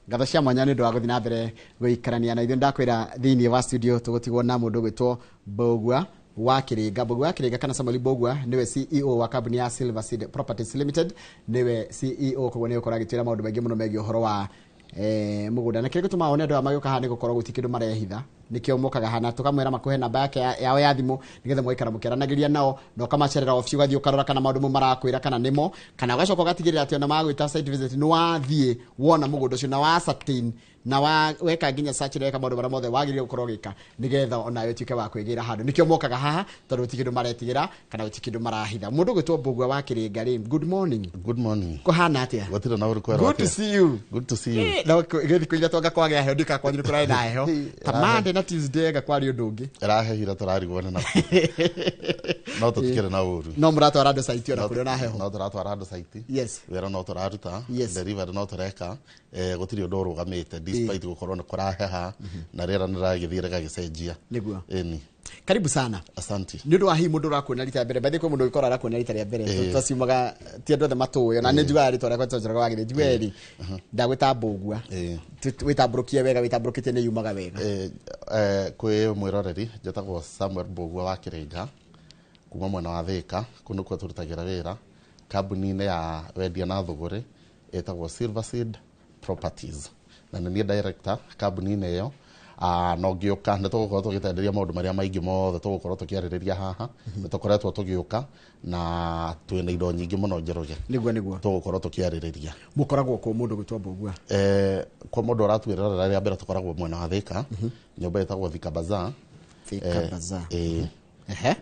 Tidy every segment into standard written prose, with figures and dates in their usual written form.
Ngatho cia mwanya nĩ ũndũ wa gũthiĩ na mbere gũikarania na ithuĩ. Ndakwĩra thĩinĩ wa studio tũgũtigwo na mũndũ ũgwĩtwo Mbũgua wa Kĩrĩnga. Mbũgua wa Kĩrĩnga kana Samuel Mbũgua nĩwe CEO wa kambuni ya Silver Seed Properties Limited, nĩwe CEO, koguo nĩ ũkorwo agĩtwĩra maũndũ maingĩ mũno megiĩ ũhoro wa mũgũnda na kĩrĩa gĩtũmaga one andũ aya magĩũka haha nĩ gũkorwo gũtirĩ kĩndũ marehitha. Nĩkĩo mokaga haha na tũkamwĩra makũhe namba yake yao ya thimũ nĩgetha mũgaikara mũkĩaranagĩria nao na ũkamacerera obici, ũgathiĩ ũkarora kana maũndũ mo marakwĩra kana nĩmo, kana ũgacoka ũgatigĩrĩra atĩ ona magwĩta site visit nĩ wathiĩ wona mũgũnda ũcio na wa ascertain na wa weka nginya search na weka maũndũ marĩa mothe wagĩrĩire gũkorwo ũgĩka nĩgetha onawe ũtuĩke wa kwĩgĩra handũ. Nĩkĩo mokaga haha tondũ gũtirĩ kĩndũ maretigĩra kana gũtirĩ kĩndũ marahitha. Mũndũ ũgwĩtwo Mbũgua wa Kĩrĩnga rĩ, good morning. Good morning. Kũhana atĩa? Gũtirĩ na ũru kwerwo. Good to Atĩa? see you. Good to see you. No gĩthikũ iria twanga kwagĩa heho ndika kwanyu kũrarĩ na heho ta Monday na Tuesday ega kwarĩ ũndũ ũngĩ. Ĩrahehire tũrarigwo nĩ na no tũtikĩrĩ na ũru. No mũratwara andũ site ona kũrĩ ona heho? No tũratwara andũ site. Wĩra no tũraruta. Delivery no tũreka. Gũtirĩ ũndũ ũrũgamĩte despite gũkorwo nĩ kũraheha na rĩera nĩ rĩragĩthiĩ rĩgagĩcenjia. Nĩguo. Ĩni. Karibu sana. Asante. Nĩ ũndũ wa hihi mũndũ ũrakuona rita rĩa mbere, by the way, kwĩ mũndũ ũgĩkorwo arakuona rita rĩa mbere, twaciumaga ti andũ othe matũĩ, ona nĩ njugaga rĩtwa rĩakwa tondũ wagĩrĩire njuge rĩ ndagwĩta Mbũgua. Wĩtambũrũkie wega, wĩtambũrũkĩtie nĩ yumaga wega. Kwĩ mwĩroreri, njĩtagwo Samuel Mbũgua wa Kĩrĩnga kuma mwena wa Thĩka. Kũu nĩkuo tũrutagĩra wĩra kambuni-inĩ ya wendia na thũgũrĩ ĩtagwo Silver Seed Properties, na nĩ niĩ director kambuni-inĩ ĩyo. Na ũngĩũka nĩ tũgũkorwo tũgĩtenderia maũndũ marĩa maingĩ mothe tũgũkorwo tũkĩarĩrĩria haha. Nĩ tũkoretwo tũgĩũka na twĩna indo nyingĩ mũno Njoroge. Nĩguo. Tũgũkorwo tũkĩarĩrĩria. Mũkoragwo kũ, mũndũ gwĩtwo Mbũgua? Kwa mũndũ ũratuĩrora rĩa mbere, tũkoragwo mwena wa Thĩka, nyũmba ĩtagwo Thika Bazaar. Thika Bazaar.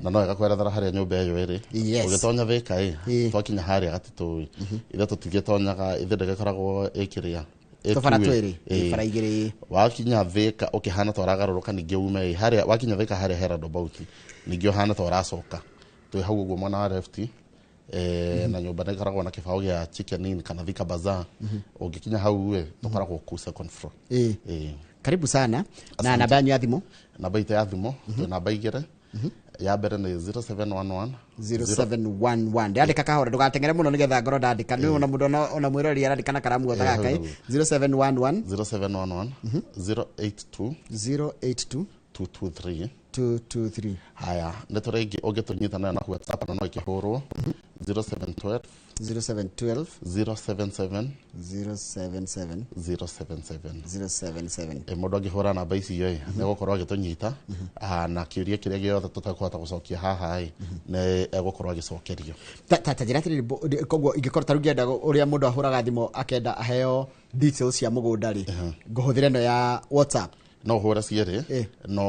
Na no wega kwerethera harĩa nyũmba ĩyo ĩrĩ. Ũgĩtonya Thĩka ĩ, twakinya harĩa gatitũ ĩ, ithe tũtigĩtonyaga, ithe ndĩgĩkoragwo ĩkĩrĩa Tũbara ĩkuĩ. twĩrĩ, bara igĩrĩ. Wakinya Thĩka ũkĩhana ta ũragarũrũka, ningĩ ume ĩ harĩa wakinya Thĩka harĩa he roundabout, ningĩ ũhana ta ũracoka, twĩ hau ũguo mwena wa left, na nyũmba nĩ ĩkoragwo na kĩbaũ gĩa Chicken Inn kana Thika Bazaar. Ũngĩkinya hau ĩ, tũkoragwo kũu second floor. Karibu sana, na namba yanyu ya thimũ? Namba itũ ya thimũ, twĩ namba igĩrĩ. Ya mbere nĩ 0711. 0711, ndandĩka kahora, ndũgateng'ere mũno nĩgetha ngorwo ndandĩka. Nĩ ona mũndũ ona mwĩroreri arandĩka na karamu gota gaka. Hau. 0711. 0711 082 082. 223. 223. Haya, nĩ tũrĩ ĩngĩ ũngĩtũnyita nayo na WhatsApp na no ĩkĩhũrwo, 0712 0712 077 077 077. 077. Mũndũ angĩhũra namba icio ĩ, nĩ egũkorwo agĩtũnyita. Na kĩũria kĩrĩa gĩothe tũtekũhota gũcokia haha ĩ, nĩ egũkorwo agĩcokerio. Ta njĩra atĩrĩrĩ, koguo ingĩkorwo ta rĩu ngĩenda ũrĩa mũndũ ahũraga thimũ akenda aheo details cia mũgũnda rĩ, ngũhũthĩra ĩno ya WhatsApp? No ũhũre cierĩ. No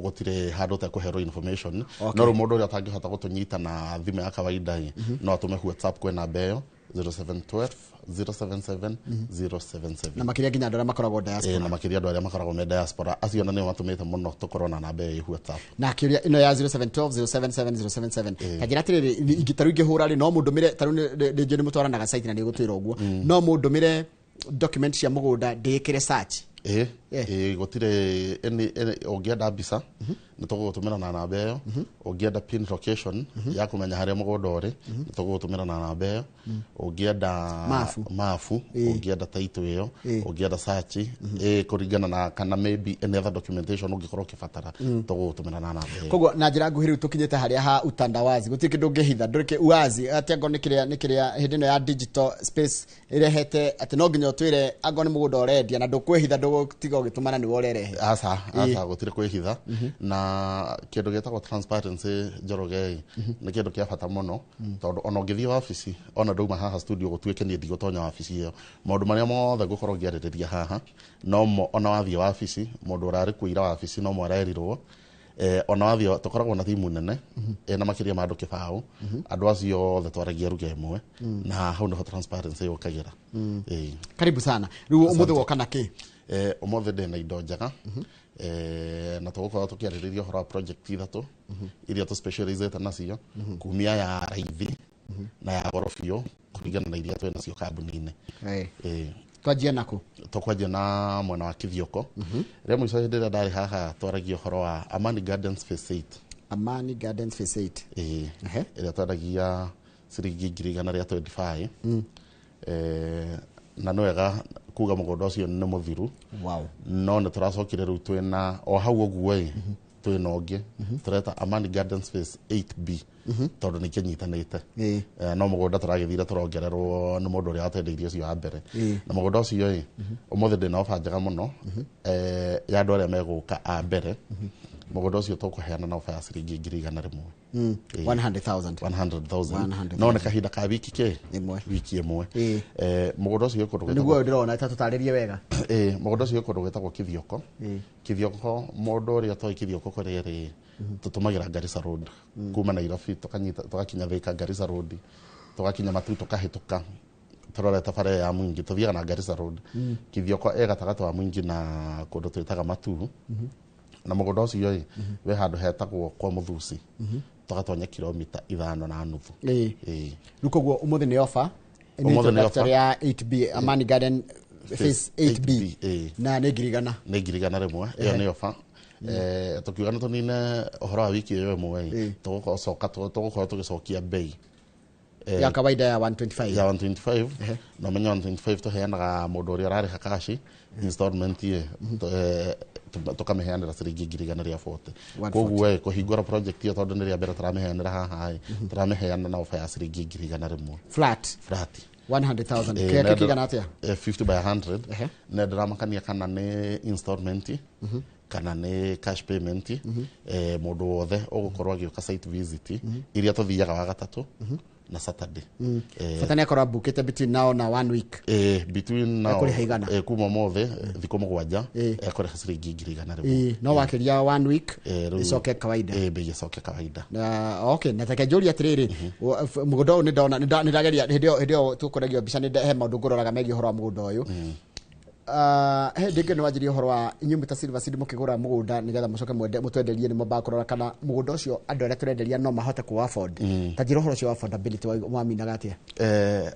gũtirĩ handũ ũtekũherwo information. No rĩu mũndũ ũrĩa ũtangĩhota gũtũnyita na thimũ ya kawaida ĩ, no atũme WhatsApp kwĩ namba ĩyo 0712 077 077. Na makĩria nginya andũ arĩa makoragwo diaspora. Na makĩria andũ arĩa makoragwo me diaspora, acio na nĩo matũmĩte mũno tũkorwo na namba ĩyo ĩ WhatsApp. Na kĩũria ĩno ya 0712 077 077, ta njĩra atĩrĩrĩ, ta rĩu ingĩhũra rĩ, no mũndũmĩre, ta rĩu nĩ njũĩ nĩ mũtwaranaga site na nĩ ũgũtwĩra ũguo, no mũndũmĩre document cia mũgũnda ndĩĩkĩre search? Ĩ. Ĩ, gũtirĩ ũngĩenda mbica nĩ tũgũgũtũmĩra na namba ĩyo. Ũngĩenda pin location ya kũmenya harĩa mũgũnda ũrĩ, nĩ tũgũgũtũmĩra na namba ĩyo. Ũngĩenda Mabu. Mabu, ũngĩenda title ĩyo, ũngĩenda search ĩ, kũringana na kana maybe any other documentation ũngĩkorwo ũkĩbatara, tũgũgũtũmĩra na namba ĩyo. Koguo na njĩra nguhĩ, rĩu tũkinyĩte harĩa ha utandawazi, gũtirĩ kĩndũ ũngĩhitha, ndũrĩ uwazi atĩ angorwo nĩ kĩrĩa hĩndĩ ĩno ya digital space ĩrehete atĩ no nginya ũtwĩre angorwo nĩ mũgũnda ũrendia na ndũkwĩhitha, ndũgũtiga ũgĩtũmana nĩwe ũrerehe. Aca, aca, gũtirĩ kwĩhitha. Na kĩndũ gĩtagwo transparency, Njoroge, nĩ kĩndũ kĩa bata mũno, tondũ ona ũngĩthiĩ wabici, ona ndauma haha studio gũtuĩke niĩ ndigũtonya wabici ĩyo, maũndũ marĩa mothe ngũkorwo ngĩarĩrĩria haha nomo ona wathiĩ wabici, mũndũ ũrarĩ kuo ira wabici nomo arerirwo. Ona wathiĩ, tũkoragwo na timu nene ĩna makĩria ma andũ 20. Andũ acio othe twaragia ruga ĩmwe, na hau nĩho transparency yũkagĩra. Ĩĩ. Karibu sana. Rĩu ũmũthĩ woka na kĩ? Ũmũthĩ ndĩ na indo njega, na tũgũkorwo tũkĩarĩrĩria ũhoro wa project ithatũ iria tũ specializĩte nacio, kumia ya raithi na ya goro biũ, kũringana na iria twĩ nacio kambuni-inĩ. Twanjie nakũ? Tũkwanjia na mwena wa Kithioko. Rĩa mũico hĩndĩ ĩrĩa ndarĩ haha twaragia ũhoro wa Amani Gardens Phase 8. Amani Gardens Phase 8. Ĩĩ. Ĩrĩa twendagia ciringi 125,000. Na nĩ wega Kuga mũgũnda ũcio nĩ mũthiru. Wow. No nĩ tũracokire rĩu twĩna o hau ũguo ĩ, twĩna ũngĩ tũreta Amani Gardens Phase 8B, tondũ nĩ kĩnyitanĩte. No mũgũnda tũragĩthire tũrongererwo nĩ mũndũ ũrĩa watwendeirie ũcio wa mbere. Na mũgũnda ũcio ĩ, ũmũthĩ ndĩna ofa njega mũno ya andũ arĩa megũka a mbere. Mũgũnda ũcio tũkũheana na ofa ya ciringi 100,000. 100,000. 100,000. 100,000. No nĩ kahinda ka wiki kĩ Ĩmwe. Wiki ĩmwe. Ĩĩ. Mũgũnda ũcio wĩ kũndũ gwĩtagwo Nĩguo ũyũ ndĩrona, ta tũtarĩrie wega. Ĩĩ, mũgũnda ũcio wĩ kũndũ gwĩtagwo Kithioko. Ĩĩ. Kithioko, mũndũ ũrĩa ũtoĩ Kithioko kũrĩa rĩ, tũtũmagĩra Garissa Road kuma Nairobi, tũkanyita tũgakinya Thika Garissa Road, tũgakinya Matu, tũkahĩtũka tũrorete bara ĩyo ya Mwingi, tũthiaga na Garissa Road. Kithioko ĩ gatagatĩ wa Mwingi na kũndũ twĩtaga Matu. Na mũgũnda ũcio ĩ, wĩ handũ hetagwo kwa Mũthusi, tũgatonya kilomita 5.5. Ĩĩ. Ĩĩ. Rĩu koguo ũmũthĩ nĩ offer. Nĩ Ũmũthĩ nĩ introductory offer. ya 8B, Amani Garden Phase 8B. 8B, ĩĩ. Na nĩ 100,000. Nĩ 100,000. Ĩyo nĩ ofa. Tũkiuga nĩ tũnine ũhoro wa wiki ĩyo ĩmwe ĩ, tũgũkorwo tũgĩcokia bei ya kawaida ya 125. Ya 125. Na ũmenye 125 tũheanaga mũndũ ũrĩa ũrarĩha cash, installment ĩ, tũkamĩheanĩra ciringi 140,000. 140. Koguo ĩ, kũhingũra project ĩyo, tondũ nĩ rĩa mbere tũramĩheanĩra haha ĩ, tũramĩheana na ofa ya ciringi 100,000. Flat. Flat. 100,000. Kĩrĩa kĩigana atĩa? 50 by 100. Ehe. Na ndĩramakania kana nĩ installment kana nĩ cash payment, mũndũ wothe ũgũkorwo agĩũka site visit iria tũthiaga wa gatatũ na Saturday. Bata nĩ akorwo ambukĩte between now na one week. Between now Ekũrĩha igana. Kuma ũmũthĩ thikũ 7, ekũrĩha ciringi 100,000. Ĩĩ, no wakĩria one week, rĩu- ĩcoke kawaida. Bei ĩcoke kawaida. Na okay, na take njũria atĩrĩrĩ, mũgũnda ũyũ nĩ ndona, nĩ ndageria hĩndĩ ĩyo tũkũragio mbica, nĩ he maũndũ ngũroraga megiĩ ũhoro wa mũgũnda ũyũ. He ndĩngĩ nĩ wanjirie ũhoro wa inyuĩ mwĩ ta Silver Seed mũkĩgũra mũgũnda nĩgetha mũcoke mwende mũtwenderie, nĩ mwambaga kũrora kana mũgũnda ũcio andũ arĩa tũrenderia no mahote kũ afford. Ta njĩra ũhoro ũcio wa affordability waminaga atĩa?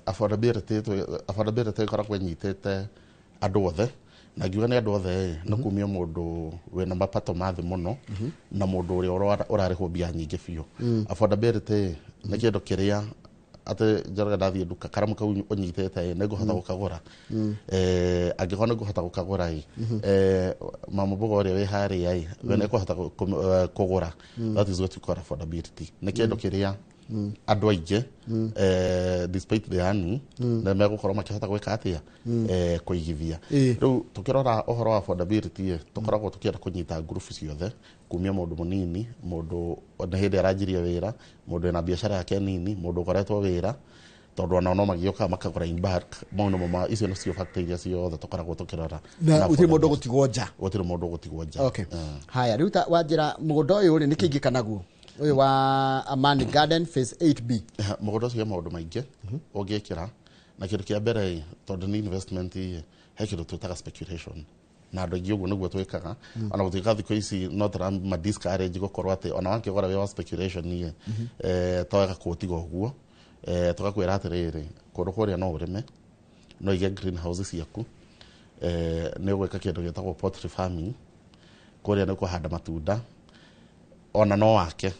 Affordability ĩkoragwo ĩnyitĩte andũ othe, na ngiuga nĩ andũ othe ĩ, nĩ kumia mũndũ wĩna mapato ma thĩ mũno na mũndũ ũrĩa ũrarĩhwo mbia nyingĩ biũ. Affordability ĩ, nĩ kĩndũ kĩrĩa atĩ njoroge ndathiĩ nduka, karamu kau ũnyitĩte ĩ, nĩ ngũhota gũkagũra. Angĩkorwo nĩ ngũhota gũkagũra ĩ, mama mboga ũrĩa wĩ harĩa ĩ, we nĩ ekũhota kũgũra. That is what you call affordability. Nĩ kĩndũ kĩrĩa andũ aingĩ, despite the earning, nĩ megũkorwo makĩhota gwĩka atĩa, kũigithia. Ĩĩ. Rĩu tũkĩrora ũhoro wa affordability ĩ, tũkoragwo tũkĩenda kũnyita ngurubu ciothe, kumia mũndũ mũnini, mũndũ nĩ hĩndĩ aranjirie wĩra, mũndũ wĩna biacara yake nini, mũndũ ũkoretwo wĩra, tondũ onao no magĩũkaga makagũra in bulk. Mau nĩmo icio nĩcio factor iria ciothe tũkoragwo tũkĩrora. Na gũtirĩ mũndũ affordability. ũgũtigwo nja. Gũtirĩ mũndũ ũgũtigwo nja. Okay, haya, rĩu ta wanjĩra mũgũnda ũyũ rĩ, nĩkĩ ingĩka naguo, ũyũ wa Amani Garden Phase 8B? Mũgũnda ũcio wĩ maũndũ maingĩ ũngĩkĩra, na kĩndũ kĩa mbere ĩ, tondũ nĩ investment ĩ, he kĩndũ twĩtaga speculation, na andũ aingĩ ũguo nĩguo twĩkaga, ona gũtuĩka thikũ ici no tũrama discourage gũkorwo atĩ ona wakĩgũra wĩ wa speculation ĩ, to wega kũũtiga ũguo. Tũgakwĩra atĩrĩrĩ, kũndũ kũrĩa no ũrĩme, no ũige greenhouse ciaku, nĩ ũgwĩka kĩndũ gĩtagwo poultry farming kũrĩa, nĩ kũhanda matunda, ona no wake,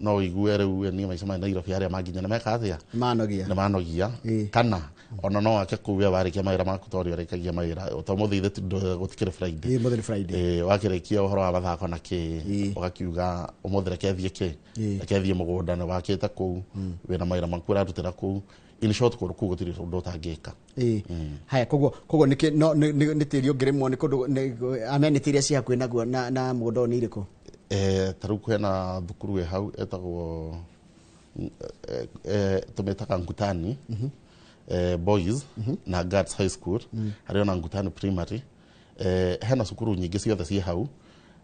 no ũigue rĩu niĩ maica ma Nairobi harĩa manginya nĩ meka atĩa. Manogia. Nĩ manogia. Ĩĩ. Kana ona no wake kũu we warĩkia mawĩra maku, tondũ ũrĩkagia mawĩra to mũthĩ ithe gũtikĩrĩ Friday. Ĩĩ, mũthĩ nĩ Friday. Ĩĩ, wakĩrĩkia ũhoro wa mathako na kĩ, Ĩĩ. ũgakiuga ũmũthĩ reke thiĩ kĩ, Ĩĩ. reke thiĩ mũgũnda nĩ wakĩte kũu, wĩna mawĩra maku ũrarutĩra kũu. In short, kũndũ kũu gũtirĩ ũndũ ũtangĩka. Ĩĩ. Haya, koguo nĩkĩ no nĩ tĩri ũngĩrĩmwo nĩ kũndũ amenity iria ci hakuhĩ naguo na mũgũnda ũyũ nĩ irĩkũ? Ta rĩu kwĩna thukuru ĩ hau ĩtagwo tũmĩtaga Ngutani Boys na Girls High School, harĩ ona Ngutani Primary. Hena cukuru nyingĩ ciothe ciĩ hau,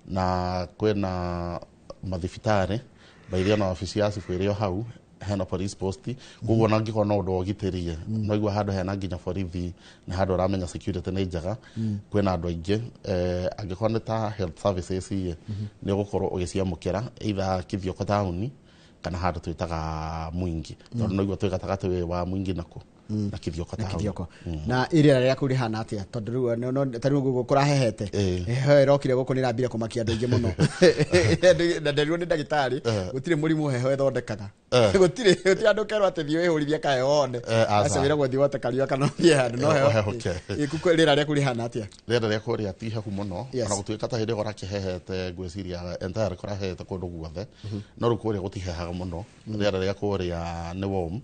na kwĩna mathibitarĩ baithĩ, ona wabici ya cibũ ĩrĩ o hau, hena police post. Koguo ona angĩkorwo no ũndũ wa ũgitĩri, no igua handũ hena nginya borithi, na handũ ũramenya security nĩ njega, kwĩna andũ aingĩ. Angĩkorwo nĩ ta health services ĩ, nĩ ũgũkorwo ũgĩciamũkĩra either Kithioko taũni kana handũ twĩtaga Mwingi, tondũ no igua twĩ gatagatĩ wa Mwingi nakũ. na Kithioko na taũni. Kithioko. Na iria rĩa kũu rĩhana atĩa? Tondũ rĩu ta rĩu gũkũ kũrahehete, heho ĩrokire gũkũ nĩrambire kũmakia andũ aingĩ mũno. Na nderirwo nĩ ndagĩtarĩ gũtirĩ mũrimũ heho ĩthondekaga. Gũtirĩ andũ kerwo atĩ thiĩ wĩhũrithie kaheho wone. Aca. Aca wĩragwo thiĩ wote kariũa kana ũthiĩ handũ no heho. Ũhehoke. Ĩ, rĩera rĩaku rĩhana atĩa? Rĩera rĩa kũrĩa ti hehu mũno, ona gũtuĩka ta hĩndĩ ĩyo kũrakĩhehete, ngwĩciria entire kũrahehete kũndũ guothe, no rĩu kũrĩa gũtihehaga mũno. Rĩera rĩa kũrĩa nĩ warm.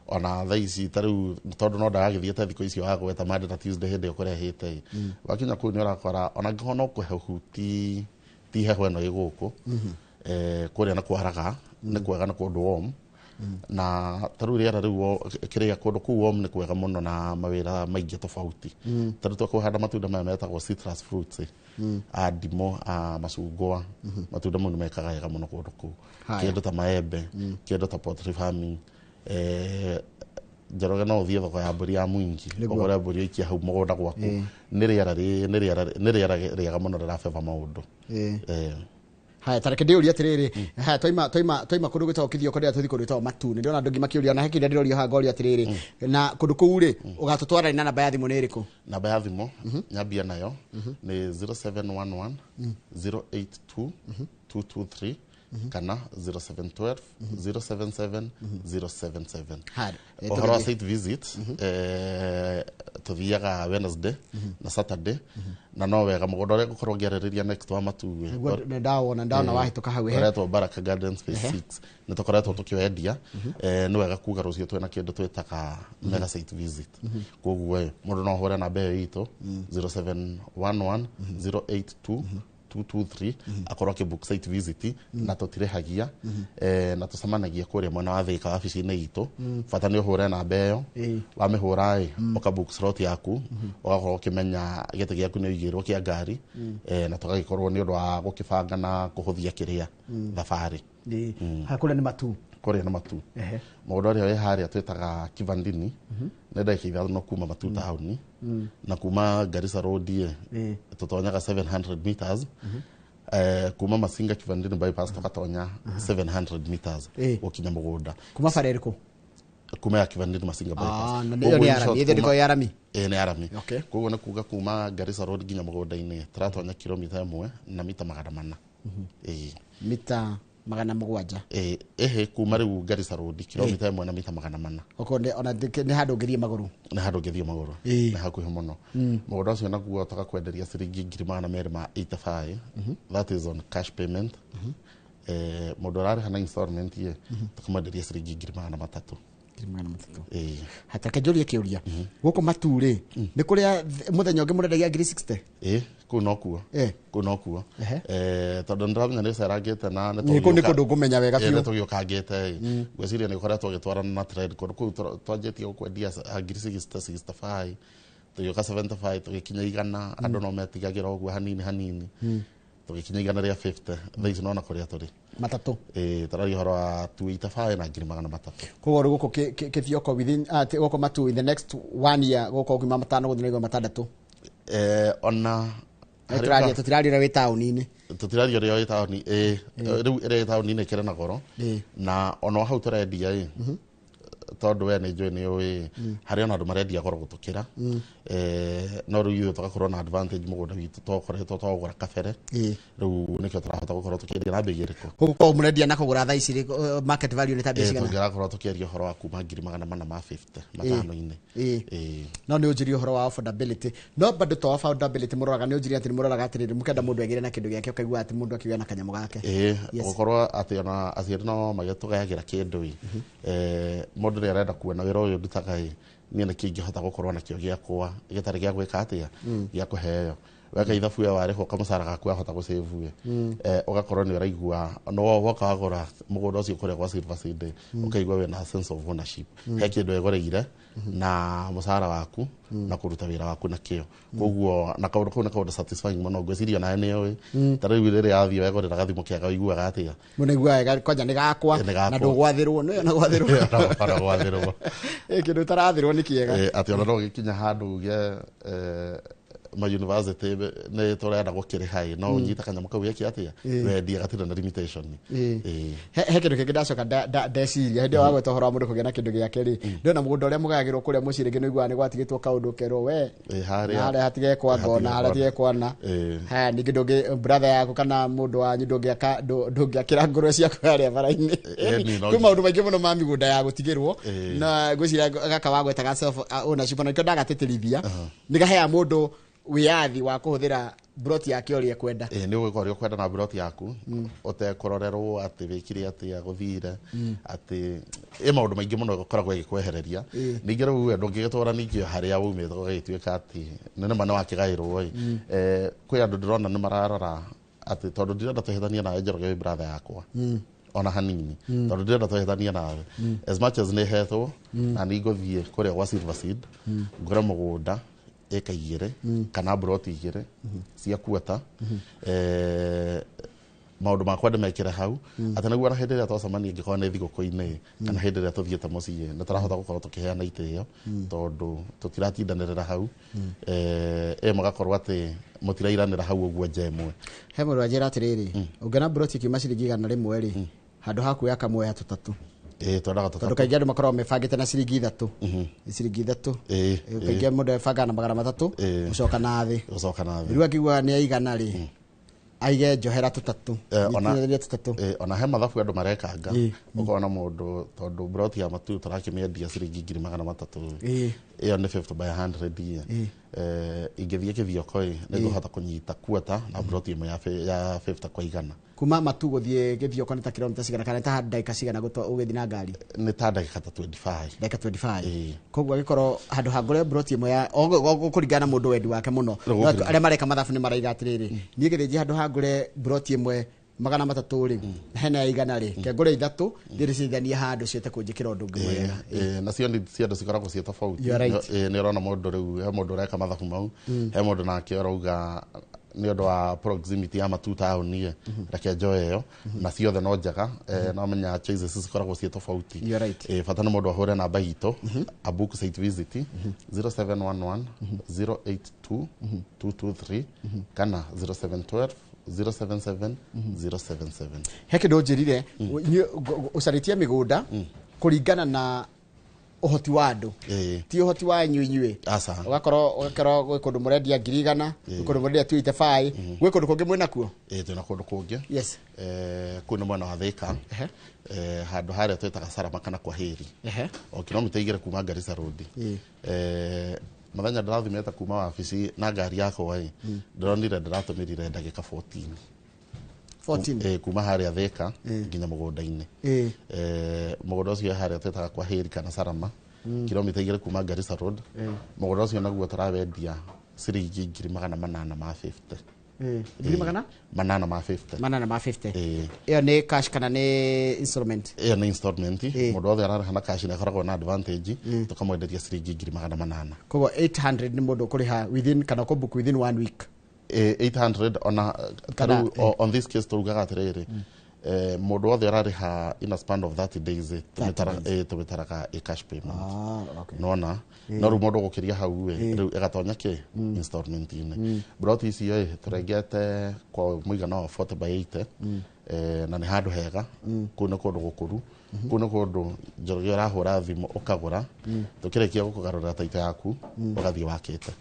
Ona thaa ici ta rĩu, tondũ no ndagagĩthiĩte thikũ icio wagweta Monday na Tuesday, hĩndĩ ĩyo kũrehĩte, wakinya kũu nĩ ũrakora ona angĩkorwo no kũhehu, ti heho ĩno ĩ gũkũ. Kũrĩa nĩ kwaraga, nĩ kwega, nĩ kũndũ warm. Na ta rĩu rĩera rĩu kĩrĩa kũndũ kũu warm nĩ kwega mũno na mawĩra maingĩ tofauti. Ta rĩu twakũhanda matunda maya metagwo citrus fruits, a ndimũ, a macungwa, matunda mau nĩ mekaga wega mũno kũndũ kũu. Kĩndũ ta maembe, kĩndũ ta poultry farming. Njoroge, no ũthiĩ thoko ya mbũri ya Mwingi, ũgũre mbũri ũikie hau mũgũnda gwaku. Nĩ rĩera nĩ rĩera rĩega mũno rĩrabeba maũndũ. Haya, tareke ndĩũrie atĩrĩrĩ. Haya, twaima kũndũ gwĩtagwo Kithioko, ndĩrĩa tũthiĩ kũndũ gwĩtagwo Matu. Nĩ ndĩrona andũ aingĩ makĩũria, na he kĩrĩa ndĩrorio haha ngorio atĩrĩrĩ, na kũndũ kũu rĩ, ũgatũtwara na namba ya thimũ nĩ ĩrĩkũ? Namba ya thimũ nyambia nayo nĩ 0711 082 223 kana 0712 077 077. Haya, Ũhoro wa tũgĩthiĩ. site visit, tũthiaga Wednesday na Saturday, na no wega mũgũnda ũrĩa ngũkorwo ngĩarĩrĩria next wa Matuĩ, Nĩguo ndawona wahĩtũka hau, ehe. ũretwo Baraka Gardens Phase 6, nĩ tũkoretwo tũkĩwendia. Nĩ wega kuga rũciũ twĩna kĩndũ twĩtaga mega site visit. Koguo ĩ, mũndũ no ahũre namba ĩyo itũ 0711 082 223, akorwo akĩbook site visit, na tũtirĩhagia, na tũcemanagia kũrĩa mwena wa Thika wabici-inĩ itũ. Bata nĩ ũhũre namba ĩyo. Wamĩhũra ĩ, ũkabook slot yaku, ũgakorwo ũkĩmenya gĩtĩ gĩaku nĩ ũigĩrwo kĩa ngari, na tũgagĩkorwo nĩ ũndũ wa gũkĩbanga na kũhũthia kĩrĩa thabarĩ. Haya, kũrĩa nĩ Matu. Kũrĩa nĩ Matu. Mũgũnda ũrĩa wĩ harĩa twĩtaga Kivandini, nĩ ndagĩka 5 kuma Matu taũni, na kuma Garissa Road ĩ, tũtonyaga 700 meters. Kuma Masinga Kivandini bypass tũgatonya 700 meters gũkinya mũgũnda. Kuma bara ĩrĩkũ? Kuma ya Kivandini Masinga bypass. Ah, na ĩyo Koguo nĩ in arami short, ĩthĩ ndĩko ya arami. Ĩĩ, nĩ arami. Koguo nĩ kuga kuma Garissa Road nginya mũgũnda-inĩ tũratonya kilomita 1 na mita 400. Ĩĩ. Mita 700? Ĩĩ, ĩhĩ, kuma rĩu Garissa Road kilomita 1 na mita 400. Okorwo ona nĩ handũ ũngĩthiĩ magũrũ. Nĩ handũ ũngĩthiĩ magũrũ. Nĩ hakuhĩ mũno. Mũgũnda ũcio naguo tũgakwenderia ciringi ngiri 285, that is on cash payment. Mũndũ ũrarĩha na installment ĩ, tũkamwenderia ciringi ngiri 300. Ngiri 300? Ĩĩ. Hatake njũrie kĩũria, gũkũ Matu rĩ, nĩ kũrĩa mũthenya ũngĩ mũrendagia ngiri 60? Ĩĩ, kũu nokuo. Kũu nokuo. Tondũ nĩndĩramenya nĩ ũcerangĩte na nĩ Nĩ kũu nĩ kũndũ ngũmenya wega biũ. Nĩ tũgĩũkangĩte ĩ, ngwĩciria nĩ ũkoretwo ũgĩtwarana na trend. Kũndũ kũu twanjĩtie gũkwendia ngiri 60, 65, tũgĩũka 75, tũgĩkinya 100. Andũ no metigagĩra ũguo hanini hanini, tũgĩkinya 150. Thaa ici nona kũrĩa tũrĩ. Matatũ. Ĩĩ, tũraria ũhoro wa 285 na ngiri 300. Koguo rĩu gũkũ Kithioko within gũkũ Matu in the next one year gũkũ kuma 5 gũthiĩ na igũrũ 6. Ona Nĩ tũtiraria ũrĩa wĩ taũni-inĩ. Tũtiraria ũrĩa wĩ taũni, ĩĩ. Rĩu ĩrĩa ĩ taũni-inĩ ĩkĩrĩ na goro. Na ona o hau tũrendia ĩ, tondũ we nĩ njũĩ nĩ ũĩ harĩ ona andũ marendia goro gũtũkĩra. No rĩu ithuĩ tũgakorwo na advantage, mũgũnda witũ twakoretwo twagũra kabere. Rĩu nĩkĩo tũrahota gũkorwo tũkĩendia na mbei ĩrĩkũ. Koguo korwo mũrendia na kũgũra thaa ici rĩ, market value nĩ ta mbia cigana? Tũngĩrakorwo tũkĩaria ũhoro wa kuma ngiri 450 5-inĩ. Ĩĩ. No nĩ ũnjĩrie ũhoro wa affordability, no bado to affordability mũroraga, nĩ ũnjĩrie atĩ nĩ mũroraga atĩrĩrĩ, mũkenda mũndũ egĩre na kĩndũ gĩake, ũkaigua atĩ mũndũ akĩgĩa na kanyamũ gake. Ĩĩ, gũkorwo atĩ ona aciari no magĩtũgayagĩra kĩndũ ĩ, mũndũ nĩ arenda kuona wĩra ũyũ ndutaga ĩ, niĩ nĩkĩ ingĩhota gũkorwo nakĩo gĩakwa gĩtarĩ gĩa gwĩka atĩa, gĩa kũheo. Weka ithabu ĩyo, warĩhwo kamũcara gaku, wahota gũsave ĩ, ũgakorwo nĩ ũraigua no woka wagũra mũgũnda ũcio kũrĩa gwa Silver Seed, ũkaigua wĩna sense of ownership, he kĩndũ wĩgũrĩire na mũcara waku na kũruta wĩra waku na kĩo. Koguo na kaũndũ kau nĩ kaũndũ satisfying mũno. Ngwĩciria nawe nĩ ũĩ, ta rĩu rĩrĩa wathiĩ wegũrĩra gathimũ kega, ũiguaga atĩa? Mũndũ aiguaga wega, kwanja nĩ gakwa. Nĩ gakwa. Na ndũgwathĩrwo, nĩ na gwathĩrwo. Ona gwathĩrwo. Ĩ, kĩndũ ũtarathĩrwo nĩ kĩega. Atĩ ona no ũgĩkinya handũ uge Ma university nĩ tũrenda gũkĩrĩha ĩ, no ũnyite kanyamũ kau geke atĩa, wendie, gatirĩ na limitation. Ĩĩ. He kĩndũ kĩngĩ ndacoka ndeciria hĩndĩ ĩyo wagweta ũhoro wa mũndũ kũgĩa na kĩndũ gĩake rĩ, ndĩrona mũgũnda ũrĩa mũgayagĩrwo kũrĩa mũciĩ rĩngĩ nĩ ũiguaga nĩ gwatigĩtwo kaũndũ kerwo we Ĩĩ, harĩa na harĩa hatigekwa ngona, harĩa hatigekwa na haya ningĩ ndũngĩ brother yaku kana mũndũ wanyu ndũngĩaka ndũngĩakĩra ngũrwe ciaku harĩa bara-inĩ. Ĩni, no Kwĩ maũndũ maingĩ mũno ma mĩgũnda ya gũtigĩrwo na ngwĩciria gaka wagwetaga self ownership na nĩkĩo ndagatĩtĩrithia, nĩ gaheaga mũndũ wĩyathi wa kũhũthĩra broti yake ũrĩa ekwenda. Ĩĩ, nĩ ũgwĩka ũrĩa ũkwenda na broti yaku ũtekũrorerwo atĩ wĩkire atĩa, gũthire atĩ ĩ maũndũ maingĩ mũno ĩkoragwo ĩgĩkwehereria. Ningĩ rĩu we ndũngĩgĩtũra ningĩ harĩa umĩte ũgagĩtuĩka atĩ nĩ nĩma nĩ wakĩgaĩrwo ĩ. Kwĩ andũ ndĩrona nĩ mararora atĩ tondũ ndirenda twĩhĩtanie nawe Njoroge wĩ brother yakwa ona hanini, tondũ ndirenda twĩhĩtanie nawe as much as nĩ hetwo na nĩ ngũthiĩ kũrĩa gwa Silver Seed ngũre mũgũnda ĩka 2 kana broti 2 cia kuota, maũndũ makwa ndĩmekĩre hau atĩ nĩguo ona hĩndĩ ĩrĩa twacemania, ingĩkorwo nĩ thigũkũ-inĩ kana hĩndĩ ĩrĩa tũthiĩte mũciĩ, nĩ tũrahota gũkorwo tũkĩheana itĩo tondũ tũtiratindanĩrĩra hau, ĩ mũgakorwo atĩ mũtirairanĩra hau ũguo nja ĩmwe. He mũndũ wanjĩra atĩrĩrĩ, ũngĩona broti ikiuma ciringi 100 rĩ, handũ ha kuoya kamuoya tũtatũ. Ĩ, twendaga Tondũ tũtatũ. Kaingĩ andũ makoragwo mebangĩte na ciringi 3, ciringi 3. Kaingĩ mũndũ ebangaga na 300 gũcoka na thĩ. Gũcoka na thĩ. Rĩu akiuga nĩ aigana rĩ, aige njohera tũtatũ. Nyitithania tũtatũ. Ona he mathabu andũ marekanga, ũkona mũndũ tondũ broti ya matu tũrakĩmĩendia ciringi 300,000, ĩyo nĩ 50 by 100 ĩ. Ingĩthiĩ kĩthioko ĩ, nĩ ngũhota kũnyita kuota na broti ĩmwe ya 50 kwa 100. Kuma matu gũthiĩ gĩthioko nĩ ta kilomita cigana kana nĩ ta ndagĩka cigana ũgĩthiĩ na ngari? Nĩ ta ndagĩka ta 25. Ndagĩka 25. Koguo agĩkorwo handũ ha ngũre broti ĩmwe ya gũkũringana na mũndũ wendi wake mũno. Rĩu No arĩa mareka mathabu nĩ maraiga atĩrĩrĩ, niĩ gĩthĩnji handũ ha ngũre broti ĩmwe 300 rĩ, hena ya 100 rĩ, ke ngũre 3 thiĩ ndĩcithanie handũ cihote kũnjĩkĩra ũndũ ũngĩ mwega. Nacio nĩ cia andũ cikoragwo ciĩ tofauti. You are right. Nĩ ũrona mũndũ rĩu he mũndũ ũreka mathabu mau, he mũndũ nake ũrauga nĩ ũndũ wa proximity ya matu taũni ĩ, reke njoe ĩyo, na ciothe no njega. No menya choices cikoragwo ciĩ tofauti. You are right. Bata nĩ mũndũ ahũre namba itũ a book site visit 0711 082 223 kana 0712 077 077. He kĩndũ njĩrire ũcarĩtie mĩgũnda kũringana na ũhoti wa andũ, ti ũhoti wa inyuĩ. Aca. Ũgakorwo gwĩ kũndũ mũrendia 100,000, gwĩ kũndũ mũrendia 285, gwĩ kũndũ kũngĩ mwĩna kuo. Ĩ, twĩna kũndũ kũngĩ. Kũu nĩ mwena wa Thika, handũ harĩa twĩtaga Sarama kana Kwaheri, o kilomita 2 kuma Garissa Road. Mũthenya ndĩrathimĩte kuma wabici na ngari yakwa ĩ, ndĩronire ndĩratũmĩrire ndagĩka 14. 14. Kuma harĩa Thika nginya mũgũnda-inĩ. Mũgũnda ũcio harĩa twĩtaga Kwaheri kana Sarama, kilomita 2 kuma Garissa Road. Mũgũnda ũcio naguo tũrawendia ciringi 850,000. Ngiri magana 850. 850. Ĩĩ. Ĩyo nĩ cash kana nĩ installment? Ĩyo nĩ installment. Mũndũ wothe ararĩha na cash nĩ akoragwo na advantage, tũkamwenderia ciringi 800,000. Koguo 800 nĩ mũndũ ũkũrĩha within kana ũkũbook within one week? 800 ona Kana, tarĩu on this case tũrugaga atĩrĩrĩ, mũndũ wothe ũrarĩha in a span of 30 days, tũmĩtaraga a cash payment. Ah, okay. Nona no rĩu mũndũ gũkĩria hau ĩ, rĩu ĩgatonya kĩ installment-inĩ. Broti icio ĩ tũrengete kwa mũigana wa 40 by 80, na nĩ handũ hega. Kũu nĩ kũndũ gũkũru, kũu nĩ kũndũ Njoroge ũrahũra thimũ ũkagũra, tũkĩrĩkia gũkũgarũrĩra taito yaku ũgathiĩ wakĩte.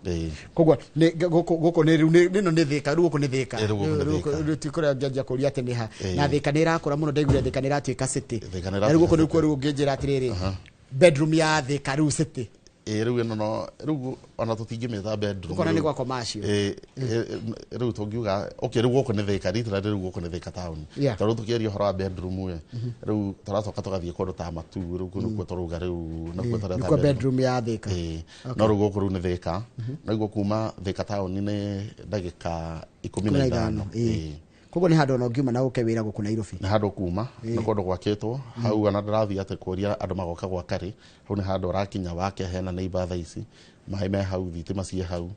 Ĩĩ. Koguo nĩ gũkũ nĩ rĩu ĩno nĩ Thika, rĩu gũkũ nĩ Thika. Ĩ, rĩu gũkũ nĩ Rĩu Thika. rĩu ti kũrĩa ngĩanjia kũria atĩ nĩ ha na Thika nĩ ĩrakũra mũno, ndaiguire Thika nĩ ĩratuĩka city. Thika nĩ Na rĩu gũkũ ĩratuĩka nĩkuo rĩu ũngĩnjĩra atĩrĩrĩ, bedroom ya Thika rĩu city. Ĩ, rĩu ĩno no rĩu ona tũtingĩmĩta bedroom. Ũkona nĩ Rĩu. gwa commercial. Ĩ, ĩ, rĩu tũngiuga okay, rĩu gũkũ nĩ Thika literally, rĩu gũkũ nĩ Thika town. Tondũ tũkĩaria ũhoro wa bedroom ĩ, rĩu tũracoka tũgathiĩ kũndũ ta Matu, rĩu kũu nĩkuo tũrauga rĩu nĩkuo tũreta Nĩkuo bedroom ya Thika. Ĩ, no rĩu gũkũ rĩu nĩ Thika, noguo kuma Thika town nĩ ndagĩka 15. Ĩ. Koguo nĩ handũ ona ũngiuma na ũke wĩra gũkũ Nairobi. Nĩ handũ kuma, nĩ kũndũ gwakĩtwo hau, ona ndĩrathiĩ atĩ kũria andũ magoka gwaka rĩ, hau nĩ handũ ũrakinya wake hena neighbor thaa ici, maĩ me hau, thitima ciĩ hau.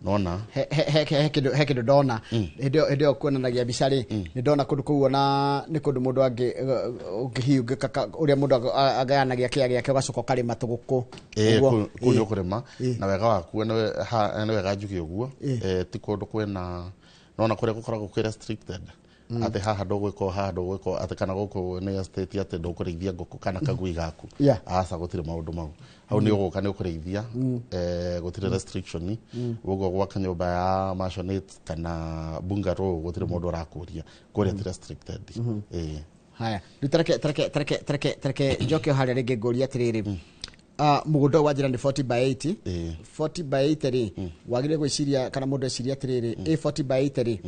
Nona He kĩndũ ndona hĩndĩ ĩyo kuonanagia mbica rĩ, nĩ ndona kũndũ kũu ona nĩ kũndũ mũndũ ũngĩhiũngĩka ũrĩa mũndũ agayanagia kĩea gĩake ũgacoka ũkarĩma tũgũkũ. Kũu nĩ ũkũrĩma na wega wakuo nĩ wega njuge ũguo, ti kũndũ kwĩna nona kũrĩa gũkoragwo kwĩ restricted atĩ haha ndũgwĩka, haha ndũgwĩka, atĩ kana gũkũ nĩ estate atĩ ndũkũrĩithia ngũkũ kana kagui gaku. Aca, gũtirĩ maũndũ mau hau, nĩ ũgũka nĩ ũkũrĩithia, gũtirĩ restriction. Ũguo gwaka nyũmba ya maisonette kana bungalow gũtirĩ mũndũ ũrakũria kũrĩa, ti restricted. Haya, rĩu tareke njoke o harĩa rĩngĩ ngũrie atĩrĩrĩ, mũgũnda ũyũ wanjĩra nĩ 40 by 80. 40 by 80 rĩ, wagĩrĩire gwĩciria kana mũndũ eciria atĩrĩrĩ, ĩ 40 by 80 rĩ,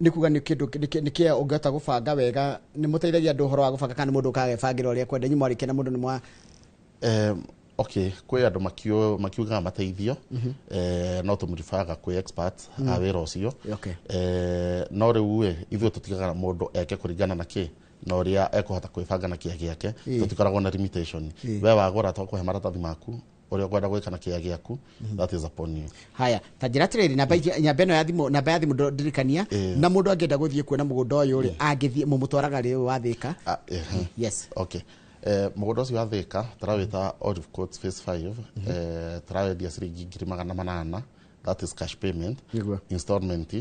nĩ kuga nĩ kĩndũ nĩ kĩa ũngĩhota gũbanga wega? Nĩ mũteithagia andũ ũhoro wa gũbanga kana nĩ mũndũ ũkagebangĩra ũrĩa kwenda, inyuĩ mwarĩkia na mũndũ nĩ mwa Okay, kwĩ andũ makiugaga mateithio, no tũmũribaga kwĩ experts a wĩra ũcio. No rĩu ĩ ithuĩ tũtigaga mũndũ eke kũringana na kĩ na ũrĩa ekũhota kwĩbanga na kĩa gĩake. Tũtikoragwo na limitation. We wagũra, twakũhe maratathi maku, ũrĩa ũkwenda gwĩka na kĩa gĩaku, that is upon you. Haya, ta njĩra atĩrĩrĩ, namba ĩno ya thimũ, namba ya thimũ ndirikania, na mũndũ angĩenda gũthiĩ kuona mũgũnda ũyũ rĩ, angĩthiĩ mũmũtwaraga rĩ ũyũ wa Thĩka? Yes. Okay, mũgũnda ũcio wa Thĩka tũrawĩta Olive Court Phase 5, tũrawendia ciringi 800,000, that is cash payment. Installment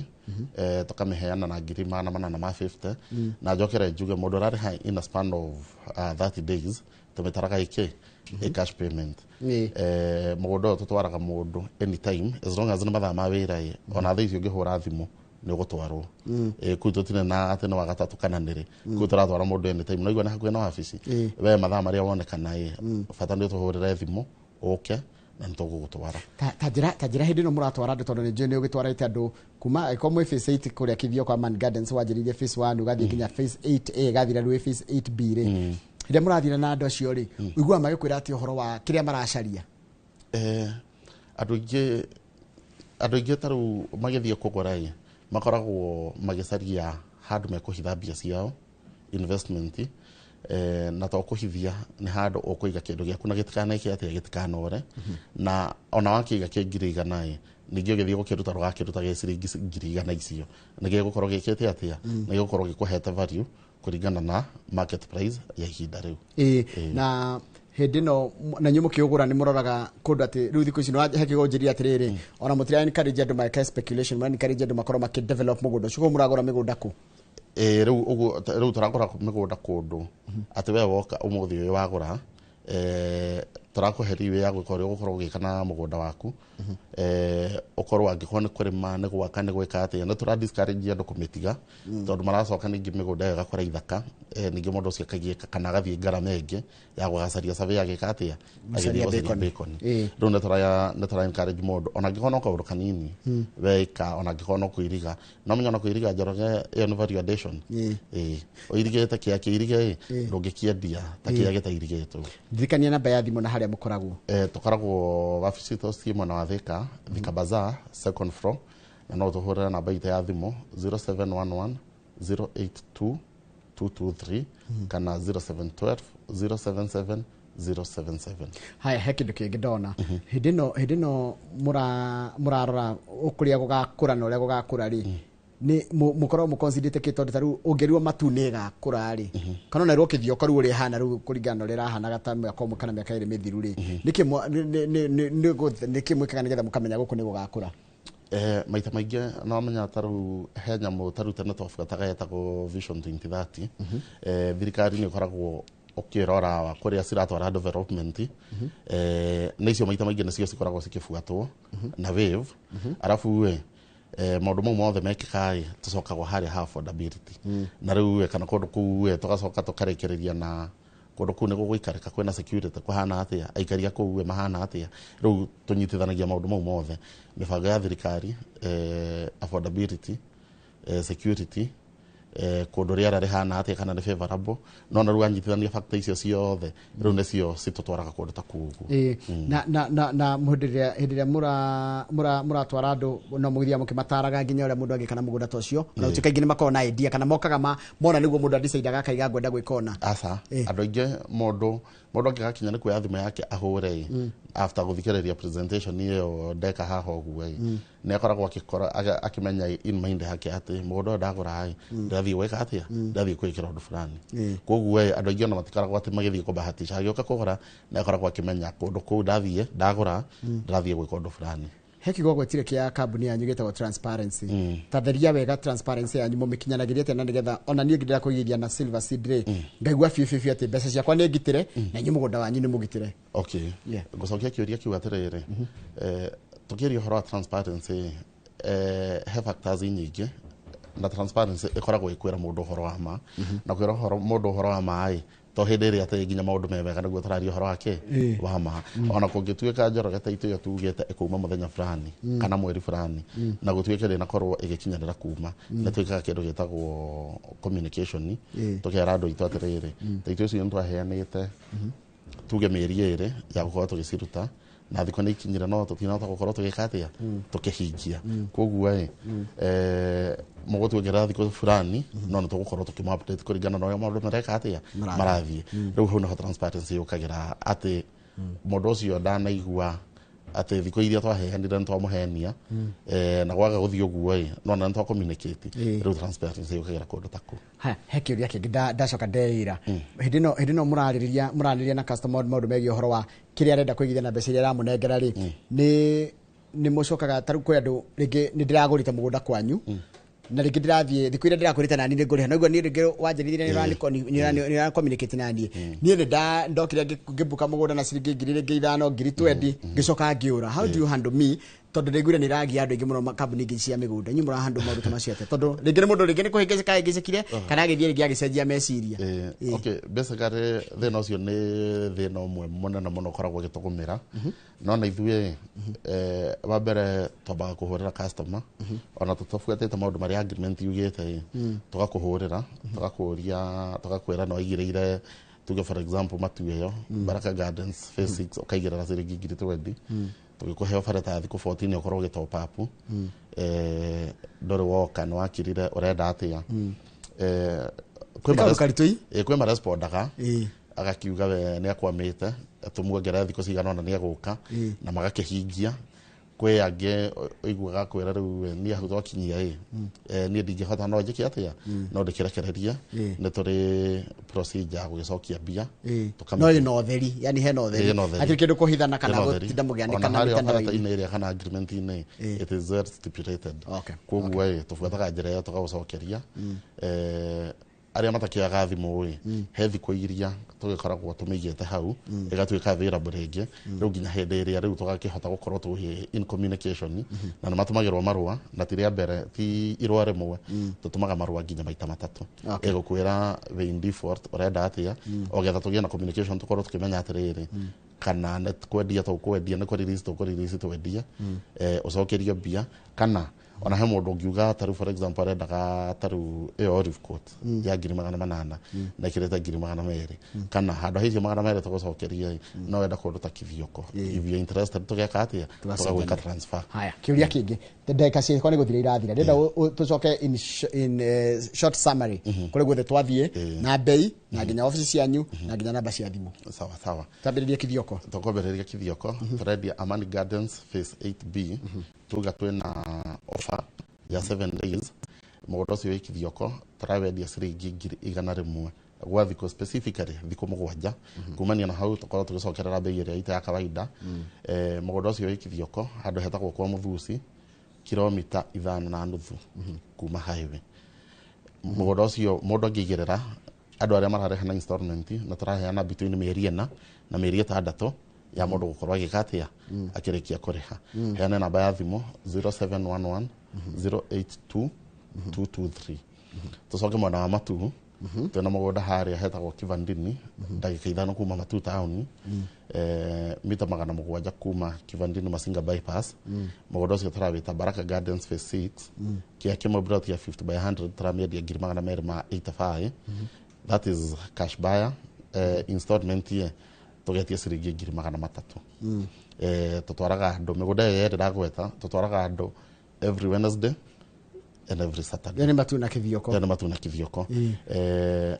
tũkamĩheana na 850,000, na njokere njuge mũndũ ũrarĩha in a span of 30 days tũmĩtaraga ĩkĩ ĩ cash payment. Mũgũnda ũyũ tũtwaraga mũndũ anytime as long as nĩ mathaa ma wĩra ĩ, ona thaa ici ũngĩhũra thimũ nĩ ũgũtwarwo. Kũu tũtirĩ na atĩ nĩ wagatatu kana nĩrĩ, kũu tũratwara mũndũ anytime. No igua nĩ hakuhĩ na wabici. We mathaa marĩa wonekana ĩ, bata nĩ ũtũhũrĩre thimũ ũke na nĩ tũgũgũtwara. Ta njĩra hĩndĩ ĩno mũratwara andũ, tondũ nĩ njũĩ nĩ ũgĩtwarĩte andũ kuma angĩkorwo mwĩ phase 8 kũrĩa Kithio kwa Man Gardens, wanjĩrĩirie phase 1 ũgathiĩ nginya phase 8A, ĩgathira rĩu ĩ phase 8B rĩ, hĩndĩ ĩrĩa mũrathira na andũ acio rĩ, ũiguaga magĩkwĩra atĩ ũhoro wa kĩrĩa maracaria? Andũ aingĩ ta rĩu magĩthiĩ kũgũra ĩ, makoragwo magĩcaria handũ mekũhitha mbia ciao, investment, na to kũhithia, nĩ handũ ũkũiga kĩndũ gĩaku na gĩtikaneke atĩa, gĩtikanore, na ona wakĩiga kĩ 100,000 ĩ, ningĩ ũgĩthiĩ gũkĩruta ndũgakĩruta gĩ ciringi 100,000 icio, nĩ gĩgũkorwo gĩkĩte atĩa, nĩ gĩgũkorwo gĩkũhete value kũringana na market price ya ihinda rĩu. Ĩ, na hĩndĩ ĩno na inyuĩ mũkĩũgũra nĩ mũroraga kũndũ atĩ rĩu thikũ ici nĩ hekĩgwo njĩrire atĩrĩrĩ, ona mũtira encourage andũ meke speculation, mũra encourage andũ makorwo makĩ develop mũgũnda ũcio. Koguo mũragũra mĩgũnda kũ? Ĩ, rĩu ũguo rĩu tũragũra mĩgũnda kũndũ atĩ we woka ũmũthĩ ũyũ wagũra, tũrakũhe leeway ya gwĩka ũrĩa ũgũkorwo ũgĩka na mũgũnda waku, ũkorwo angĩkorwo nĩ kũrĩma, nĩ gwaka, nĩ gwĩka atĩa. Nĩ tũra discourage andũ kũmĩtiga tondũ maracoka ningĩ mĩgũnda ĩyo ĩgakũra ithaka, ningĩ mũndũ ũcio akagiĩka kana agathiĩ ngarama ĩngĩ ya gũgacaria survey agĩka atĩa, agĩthiĩ Gũcaria gũcaria bacon. Bacon. Rĩu nĩ tũra encourage mũndũ ona angĩkorwo no kaũndũ kanini weka, ona angĩkorwo no kũiriga, no menya ona kũiriga, Njoroge, ĩyo nĩ value addition. Ĩ, ũirigĩte kĩa kĩirige ĩ, ndũngĩkĩendia ta kĩrĩa gĩtairigĩtwo. Ndirikania namba ya thimũ na harĩa mũkoragwo. Tũkoragwo wabici citũ ciĩ mwena wa Thika, Thika Bazaar, second floor, na no tũhũrĩre namba itũ ya thimũ 0711 082 223 kana 0712 077 077. Haya, he kĩndũ kĩngĩ ndona hĩndĩ ĩno mũrarora ũkũrĩa gũgakũra na ũrĩa gũgakũra rĩ, nĩ mũkoragwo mũconsiderĩte kĩ? Tondũ ta rĩu ũngĩrwo matu nĩ ĩgakũra rĩ, kana ona ĩrwo kĩthioko rĩu ũrĩa ĩhana rĩu kũringana na ũrĩa ĩrahanaga ta mwaka ũmwe kana mĩaka 2 mĩthiru rĩ, nĩkĩ mwĩkaga nĩgetha mũkamenya gũkũ nĩ gũgakũra? Maita maingĩ no menya ta rĩu he nyamũ ta rĩu tene twabuataga yetagwo Vision 2030. Thirikari nĩ ĩkoragwo ũkĩrora wa kũrĩa ciratwara development, na icio maita maingĩ nĩcio cikoragwo cikĩbuatwo na wave, arabu ĩ maũndũ mau mothe mekĩka ĩ, tũcokagwo harĩa ha affordability, na rĩu ĩ kana kũndũ kũu ĩ, tũgacoka tũkarĩkĩrĩria na kũndũ kũu nĩ gũgũikarĩka, kwĩna security kũhana atĩa, aikari a kũu ĩ mahana atĩa. Rĩu tũnyitithanagia maũndũ mau mothe, mĩbango ya thirikari, affordability, security, kũndũ rĩera rĩhana atĩa kana nĩ favorable, no na rĩu wanyitithania factor icio ciothe, rĩu nĩcio citũtwaraga kũndũ ta kũu ũguo. Ĩ, na hĩndĩ ĩrĩa mũratwara andũ no mũgĩthiaga mũkĩmataraga nginya ũrĩa mũndũ angĩka na mũgũnda ta ũcio, na ũtuĩka aingĩ nĩ makoragwo na idea kana mokaga mona nĩguo mũndũ adecidaga akaiga ngwenda gwĩka ũna? Aca. Andũ aingĩ mũndũ Mũndũ angĩgakinya nĩ kuoya thimũ yake ahũre ĩ, after gũthikĩrĩria presentation ĩyo ndeka haha ũguo ĩ, nĩ akoragwo akĩkora akĩmenya in mind yake atĩ mũgũnda ũyũ ndagũra ĩ, ndĩrathiĩ gwĩka atĩa, ndĩrathiĩ kwĩkĩra ũndũ fulani. Koguo ĩ, andũ aingĩ ona matikoragwo atĩ magĩthiĩ kũbahatisha, agĩũka kũgũra nĩ akoragwo akĩmenya kũndũ kũu ndathiĩ ndagũra ndĩrathiĩ gwĩka ũndũ fulani. He kiugo gwetire kia kambuni yanyu gĩtagwo transparency. Ta theria wega transparency yanyu mũmĩkinyanagĩria atĩa, na nĩgetha ona niĩ ngĩndĩra kũigithia na Silver Seed rĩ, ngaigua biũ biũ biũ atĩ mbeca ciakwa nĩ ngitĩre na inyuĩ mũgũnda wanyu nĩ mũgitĩre? Okay. Ngũcokia kĩũria kĩu atĩrĩrĩ, tũkĩaria ũhoro wa transparency, he factors nyingĩ, na transparency ĩkoragwo ĩkwĩra mũndũ ũhoro wa ma, na kwĩra ũhoro mũndũ ũhoro wa ma ĩ, to hĩndĩ ĩrĩa atĩ nginya maũndũ me mega nĩguo tũraria ũhoro wake wa ma. Ona kũngĩtuĩka Njoroge ta itũ ĩyo tugĩte ĩkuma mũthenya fulani kana mweri fulani, na gũtuĩke ndĩnakorwo ĩgĩkinyanĩra kuma, nĩ twĩkaga kĩndũ gĩtagwo communication. Tũkera andũ aitũ atĩrĩrĩ, ta itũ icio nĩ twaheanĩte tuge mĩeri 2 ya gũkorwo tũgĩciruta, na thikũ nĩ ikinyire no tũtinahota gũkorwo tũgĩka atĩa, tũkĩhingia. Koguo ĩ, mũgũtuongerera thikũ fulani, no nĩ tũgũkorwo tũkĩmũ update kũringana na ũrĩa maũndũ mareka atĩa, marathiĩ. Rĩu hau nĩho transparency yũkagĩra, atĩ mũndũ ũcio ndanaigua atĩ thikũ iria twaheanire nĩ twamũhenia, na gwaga gũthiĩ ũguo ĩ, no na nĩ twa communicate. Rĩu transparency yũkagĩra kũndũ ta kũu. Haya, he kĩũria kĩngĩ ndacoka ndeĩra. Hĩndĩ ĩno mũrarĩrĩria na customer maũndũ megiĩ ũhoro wa kĩrĩa arenda kũigithia na mbeca iria aramũnengera rĩ, nĩ mũcokaga ta rĩu kwĩ andũ rĩngĩ nĩ ndĩragũrĩte mũgũnda kwanyu, na rĩngĩ ndĩrathiĩ thikũ iria ndĩrakwĩrĩte nani nĩ ngũrĩha, naguo niĩ rĩngĩ wanjĩrĩire nĩ ũra communicate naniĩ, niĩ nĩ ndokire ngĩbuka mũgũnda na ciringi ngiri rĩngĩ 5, ngiri 20, ngĩcoka ngĩũra. How do you handle me? Tondũ ndĩiguire nĩ iragia andũ aingĩ mũno kambuni ingĩ cia mĩgũnda. Inyuĩ mũrahandle maũndũ ta macio atĩa? Tondũ rĩngĩ nĩ mũndũ rĩngĩ nĩ kũhĩngĩcĩka ahĩngĩcĩkire, kana agĩthiĩ rĩngĩ agĩcenjia meciria. Okay, basically thĩna ũcio nĩ thĩna ũmwe mũnene mũno ũkoragwo ũgĩtũgũmĩra, no na ithuĩ, wa mbere twambaga kũhũrĩra customer, ona tũtabuatĩte maũndũ marĩa agreement yugĩte ĩ, tũgakũhũrĩra, tũgakũria, tũgakwĩra no aigĩrĩire, tuge for example matu ĩyo Baraka Gardens phase 6, ũkaigĩrĩra ciringi ngiri 20, tũgĩkũhe offer ta thikũ 14 ũkorwo ũgĩ top up, ndũrĩ woka, nĩ wakirire, ũrenda atĩa? Kwĩ kaũndũ karitũ ii. Kwĩ marespondaga agakiuga we nĩ akwamĩte, tũmuongerere thikũ cigana ũna nĩ egũka, na magakĩhingia. Kwĩ angĩ ũiguaga kwĩra rĩu niĩ hau twakinyia ĩ, niĩ ndingĩhota, no njĩke atĩa, no ndĩkĩrekererie. Nĩ tũrĩ procedure ya gũgĩcokia mbia. No ĩna ũtheri, yani hena ũtheri. Ĩna ũtheri. Hatirĩ kĩndũ kũhithana kana Ĩna ũtheri. gũtinda mũgĩanĩkana Ona harĩa mĩtandao-inĩ. barata-inĩ ĩrĩa kana agreement-inĩ, it is well stipulated. Koguo ĩ, tũbuataga njĩra ĩyo tũgagũcokeria. Arĩa matakĩoyaga thimũ ĩ, he thikũ iria tũgĩkoragwo tũmĩigĩte hau ĩgatuĩka available rĩngĩ, rĩu nginya hĩndĩ ĩrĩa rĩu tũgakĩhota gũkorwo tũhĩ in communication. Na nĩ matũmagĩrwo marũa, na ti rĩa mbere, ti irũa rĩmwe, tũtũmaga marũa nginya maita matatũ ĩgũkwĩra we in default, ũrenda atĩa, o getha tũgĩe na communication, tũkorwo tũkĩmenya atĩrĩrĩ, kana nĩ kwendia tũkwendia, nĩ kũrelease tũkũrelease twendie, ũcokerio mbia, kana ona he mũndũ ũngiuga tarĩu for example arendaga tarĩu ĩyo Olive Court ya 800,000 na ĩkĩrĩte 200,000, kana handũ ha icio 200 tũgũcokeria ĩ, no wenda kũndũ ta Kithioko, if you are interested tũgeka atĩa, tũgagwĩka transfer. Haya, kĩũria kĩngĩ, ndagĩka ciakwa nĩ gũthira irathira, ndĩrenda tũcoke in short summary kũrĩ guothe twathiĩ, na mbei, na nginya obici cianyu, na nginya namba cia thimũ. Sawa sawa. Twambĩrĩrie Kithioko. Tũkwambĩrĩria Kithioko, tũrendia Amani Gardens phase 8B. Tuga twĩna offer ya 7 days. Mũgũnda ũcio wĩ Kithioko tũrawendia ciringi 100,000 gwa thikũ, specifically thikũ 7. Kumania na hau tũkorwo tũgĩcokerera bei ĩrĩa itũ ya kawaida. Mũgũnda ũcio wĩ Kithioko handũ hetagwo kwa Mũthuci, kilomita 5.5 kuma highway. Mũgũnda ũcio mũndũ angĩigĩrĩra, andũ arĩa mararĩha na installment, na tũraheana between mĩeri 4 na mĩeri 6 ya mũndũ gũkorwo agĩka atĩa, akĩrĩkia kũrĩha. Heane namba ya thimũ 0711 082 223. Tũcoke mwena wa Matuu, twĩna mũgũnda harĩa hetagwo Kivandini, ndagĩka 5 kuma Matuu taũni, mita 700 kuma Kivandini Masinga bypass. Mũgũnda ũcio tũrawĩta Baraka Gardens phase 6, kĩa kĩmwe plot ya 50 by 100, tũramĩendia 285,000. That is cash buyer. Installment ye tũgetia ciringi 300,000. Tũtwaraga andũ mĩgũnda ĩyo yerĩ ndagweta, tũtwaraga andũ every Wednesday. And every Saturday. Ĩyo nĩ Matuna Kĩthioko. Ĩyo nĩ Matuna Kĩthioko.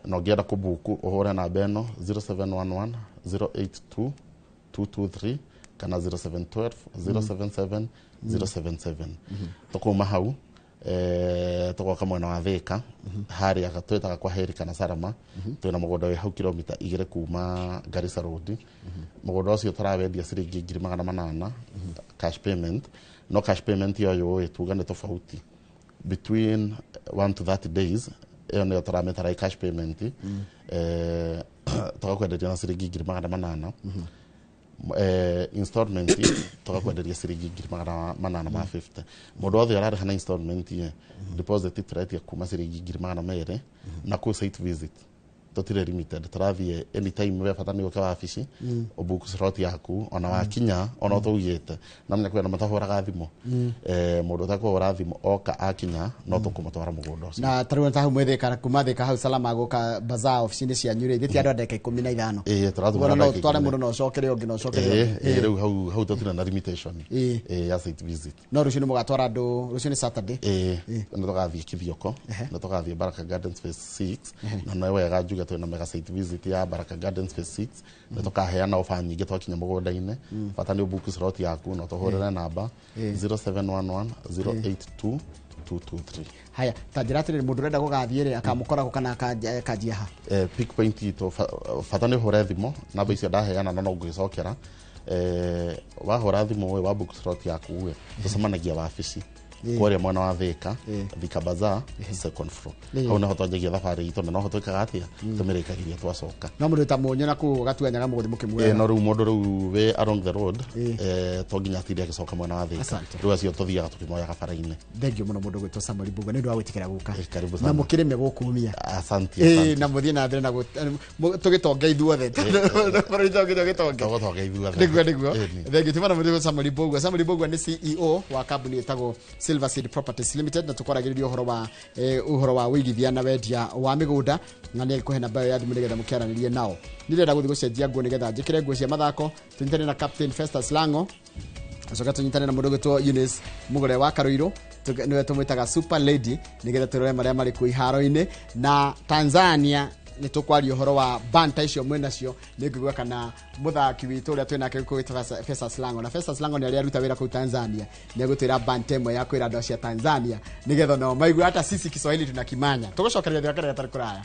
Na ũngĩenda kũbuku ũhũre namba ĩno 0711 082 223 kana 0712 077 077. Tũkauma hau, tũgoka mwena wa Thika harĩa twĩtaga kwa Heri kana Sarama. Twĩna mũgũnda wĩ hau kilomita 2 kuma Garissa Road. Mũgũnda ũcio tũrawendia ciringi 800,000 cash payment. No cash payment yoyo ĩ tuga nĩ tofauti between 1 to 30 days. Ĩyo nĩyo tũramĩtara cash payment. Tũgakwenderia na ciringi 800,000. Installment tũgakwenderia ciringi 850,000. Mũndũ wothe ũrarĩha na installment ye, deposit tũretia kuma ciringi 200,000. Na kũu site visit tũtirĩ limited, tũrathiĩ anytime we bata nĩ ũke wabici ũbook slot yaku. Ona wakinya ona ũtũugĩte namenya kwĩna matahũraga thimũ, mũndũ ũtekũhũra thimũ oka akinya no tũkũmũtwara mũgũnda ũcio. Na tarĩu ta hau mwĩthĩka kuma Thĩka hau Salama gũka bazaar obici-inĩ cianyu rĩ, ithĩ ti andũ a ndagĩka 15? Ĩĩ, tũratũmĩra Ũguo no ndagĩka ũtware 10. Mũndũ na ũcokere ũngĩ na ũcokere ũngĩ. Ĩĩ, rĩu hau tũtirĩ na limitation Ĩĩ. Ya site visit. No rũciũ nĩ mũgatwara andũ, rũciũ nĩ Saturday? Ĩĩ, nĩ tũgathiĩ Kithioko, nĩ tũgathiĩ Baraka Gardens Phase 6. Na nĩ wega njuge twĩna mega site visit ya Baraka Gardens Phase 6. Nĩ tũkaheana ofa nyingĩ twakinya mũgũnda-inĩ. Bata nĩ ũbook slot yaku na ũtũhũrĩre namba 0711 082 223. Haya, ta njĩra atĩrĩrĩ, mũndũ ũrenda gũgathiĩ rĩ, akamũkora kũ kana akanjia ha? Pick point itũ, bata nĩ ũhũre thimũ namba icio ndaheana, na no ngũgĩcokera. Wahũra thimũ ĩ wa book slot yaku ĩ, tũcemanagia wabici kũrĩa mwena wa Thika, Thika Bazaar second floor. Hau nĩho twanjagia thabarĩ itũ na noho twĩkaga atĩa, tũmĩrĩkagĩria twacoka. No mũndũ ta mũnyo na kũu gatuanyaga mũgũthiĩ mũkĩmuoyaga? No rĩu mũndũ rĩu wĩ along the road, to nginya atinde agĩcoka mwena wa Thika. Asante. Rĩu acio tũthiaga tũkĩmoyaga bara-inĩ. Thengio mũno mũndũ gwĩtwo Samuel Mbugua nĩ ũndũ wa gwĩtĩkĩra gũka. Karibu Na sana. mũkĩrĩme gũkumia. Asante. Ĩĩ, Asante. na mũthiĩ na mbere na tũgĩtonge ithuothe, bũrũri tũgĩtonge. Tũgũtonga ithuothe. Nĩguo. Ĩni. Thengio timana mũndũ gwĩtwo Samuel Mbugua. Samuel Mbugua nĩ CEO wa kambuni ĩtagwo Silver Seed Properties Limited, na tũkwaragĩrĩria ũhoro wa ũhoro wa ũigithia na wendia wa mĩgũnda, na nĩ agĩkũhe namba ĩyo ya thimũ nĩgetha mũkĩaranĩrie nao. Nĩ ndĩrenda gũthiĩ gũcenjia nguo nĩgetha njĩkĩre nguo cia mathako, tũnyitane na Captain Festus Lango, acoka tũnyitane na mũndũ gwĩtwo Eunice Mũgũre wa Karũirũ, nĩwe tũmwĩtaga Super Lady, nĩgetha tũrore marĩa marĩ kuo iharo-inĩ. Na Tanzania nĩ tũkwaria ũhoro wa banta icio mwĩnacio, nĩ ngũigua kana mũthaki witũ ũrĩa twĩnake gwĩtwo Festus Lango, na Festus Lango nĩ arĩa aruta wĩra kũu Tanzania, nĩ egũtwĩra banta ĩmwe ya kwĩra andũ acio a Tanzania nĩgetha nao maigue hata sisi Kiswahili tunakimanya. Tũgũcokeria thĩ karĩa gatarĩ kũraya.